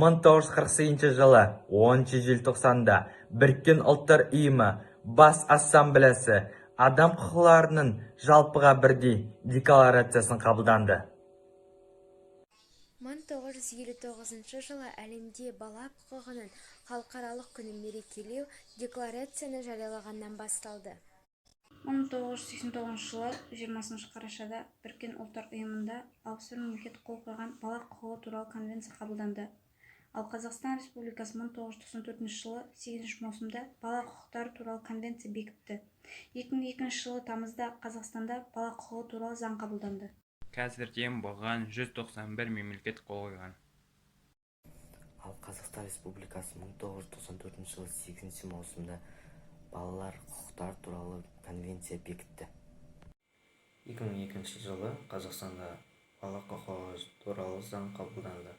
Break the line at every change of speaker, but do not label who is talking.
1948 жылы 10 желтоқсанда Біріккен Ұлттар Ұйымы Бас Ассамблеясы Адам құқыларының жалпыға бірдей декларациясын қабылданды.
1959 жылы әлемде Бала құқығының халықаралық күнін мерекелеу Декларацияны жариялағаннан басталды.
1989 жылы 20 қарашада Біріккен Ұлттар Ұйымында 61 мемлекет қол қойған Бала құқығы туралы конвенция қабылданды. Ал Қазақстан Республикасы 1994 жылы 8 маусымда Бала құқықтары туралы конвенция бекітті. 2002 жылы тамызда Қазақстанда Бала құқығы туралы заң қабылданды.
Қазірден бұған 191 мемлекет қол қойған.
Ал Қазақстан Республикасы 1994 жылы 8 маусымда Балалар құқықтары туралы конвенция бекітті.
2002 жылы Қазақстанда Бала құқығы туралы заң қабылданды.